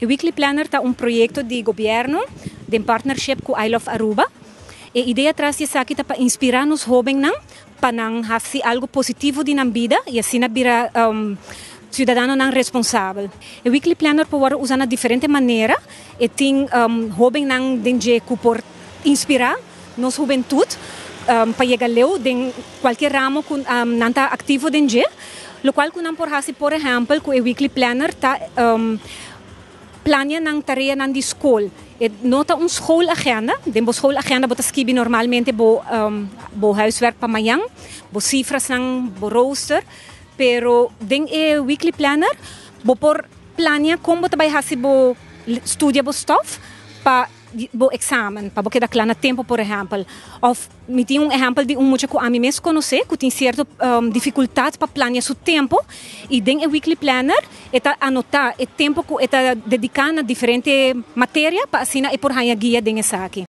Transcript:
E Weekly Planner ta un proyecto di gobierno den partnership cu I Love Aruba. E idea tras di esaki ta pa inspira nos hobennan pa nan haci algo positivo di nan bida y asina bira ciudadanonan responsabel. E Weekly Planner por wordo usa na diferente manera. E tin hobennan den dje cu por inspira nos hubentud pa yega leu den cualkier ramo cu nan ta activo den dje. Locual cu nan por haci, por ehempel, cu e Weekly Planner ta plania nan tareanan di scol. E no ta un schoolagenda. Den bo schoolagenda bo ta skibi normalmente bo huiswerk pa mañan, bo cifrasnan, bo rooster, pero den e Weekly Planner bo por plania con bo ta bay haci bo studia, bo stof pa bo examen, pa bo keda cla na tempo, por ehempel. Of mi tin un ehempel di un mucha cu ami mes conoce, cu tin cierto dificultad pa plania su tempo, y den e Weekly Planner e ta anota e tempo cu e ta dedica na diferente materia pa asina e por haya guia den esaki.